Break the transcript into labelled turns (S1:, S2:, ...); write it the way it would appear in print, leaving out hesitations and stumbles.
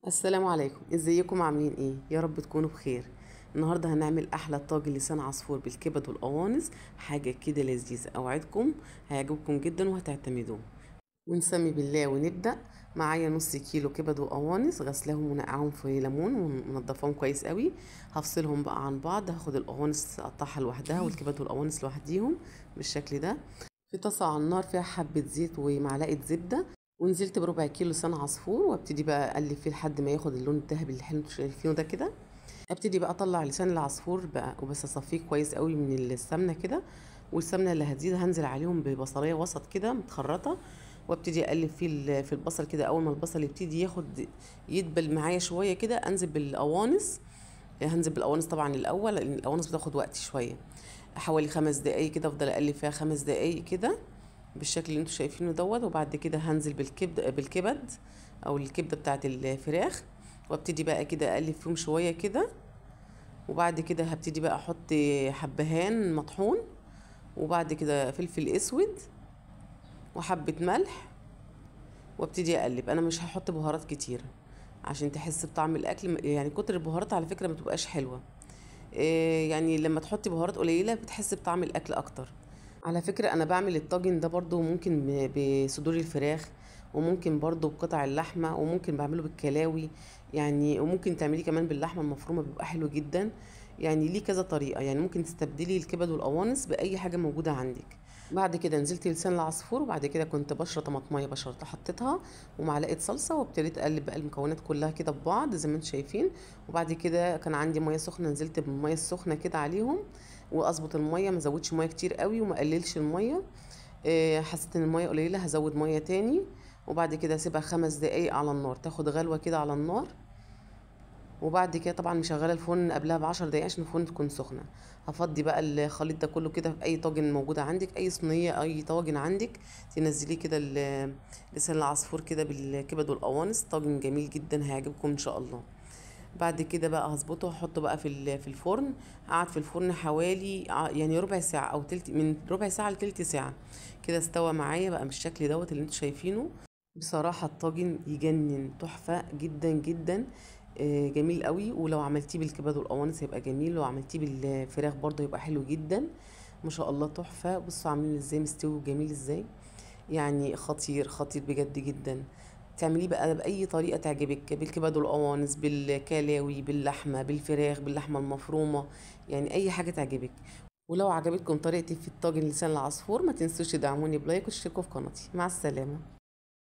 S1: السلام عليكم، ازيكم؟ عاملين ايه؟ يا رب تكونوا بخير. النهارده هنعمل احلى طاجن لسان عصفور بالكبد والقوانص، حاجة كده لذيذة، اوعدكم هيعجبكم جدا وهتعتمدوه. ونسمي بالله ونبدا. معايا نص كيلو كبد وقوانص، غسلاهم ونقعهم في ليمون ومنضفاهم كويس قوي. هفصلهم بقى عن بعض، هاخد القوانص اقطعها لوحدها والكبد والقوانص لوحديهم بالشكل ده. في طاسه على النار فيها حبه زيت ومعلقة زبدة، ونزلت بربع كيلو لسان عصفور، وابتدي بقى اقلب فيه لحد ما ياخد اللون الذهبي اللي انتوا شايفينه ده كده. ابتدي بقى اطلع لسان العصفور بقى، وبس اصفيه كويس قوي من السمنة كده، والسمنه اللي هتزيد هنزل عليهم ببصليه وسط كده متخرطه، وابتدي اقلب فيه في البصل كده. اول ما البصل يبتدي ياخد يدبل معايا شوية كده، انزل بالقوانص. هنزل بالقوانص طبعا الاول لان القوانص بتاخد وقت شوية، حوالي 5 دقايق كده، افضل اقلب فيها 5 دقايق كده بالشكل اللي انتوا شايفينه دوت. وبعد كده هنزل بالكبد او الكبده بتاعه الفراخ، وابتدي بقى كده اقلب فيهم شوية كده. وبعد كده هبتدي بقى احط حبهان مطحون، وبعد كده فلفل اسود وحبه ملح، وابتدي اقلب. انا مش هحط بهارات كتير عشان تحس بطعم الاكل، يعني كتر البهارات على فكرة ما تبقاش حلوة، يعني لما تحطي بهارات قليله بتحس بطعم الاكل اكتر. على فكرة انا بعمل الطاجن ده برضو ممكن بصدور الفراخ، وممكن برضو بقطع اللحمة، وممكن بعمله بالكلاوي يعني، وممكن تعمليه كمان باللحمة المفرومة بيبقى حلو جدا. يعني ليه كذا طريقة، يعني ممكن تستبدلي الكبد والقوانص بأي حاجة موجودة عندك. بعد كده نزلت لسان العصفور، وبعد كده كنت بشرة طماطمية بشرة حطيتها ومعلقة صلصة، وابتديت اقلب بقى المكونات كلها كده ببعض زي ما انتم شايفين. وبعد كده كان عندي مية سخنة، نزلت بالمية السخنة كده عليهم، واظبط المية، ما زودش مية كتير قوي وما قللش المية. حسيت ان المية قليلة هزود مية تاني. وبعد كده اسيبها 5 دقايق على النار تاخد غلوة كده على النار. وبعد كده طبعا مشغله الفرن قبلها ب10 دقايق عشان الفرن تكون سخنة. هفضي بقى الخليط ده كله كده في اي طاجن موجودة عندك، اي صينية، اي طاجن عندك، تنزليه كده لسان العصفور كده بالكبد والقوانص. طاجن جميل جدا هيعجبكم ان شاء الله. بعد كده بقى هظبطه واحطه بقى في الفرن. قعد في الفرن حوالي يعني ربع ساعة او تلت، من ربع ساعة لتلت ساعة كده استوى معايا بقى بالشكل دوت اللي انتوا شايفينه. بصراحة الطاجن يجنن، تحفة جدا جدا، جميل قوي. ولو عملتيه بالكبد والقوانص هيبقى جميل، لو عملتيه بالفراخ برضه هيبقى حلو جدا، ما شاء الله تحفة. بصوا عاملين ازاي، مستوي وجميل ازاي، يعني خطير خطير بجد جدا. تعمليه بقى باي طريقه تعجبك، بالكبد والقوانص، بالكلاوي، باللحمه، بالفراخ، باللحمه المفرومه، يعني اي حاجة تعجبك. ولو عجبتكم طريقتي في الطاجن لسان العصفور ما تنسوش تدعموني ب like وتشتركوا في قناتي. مع السلامة.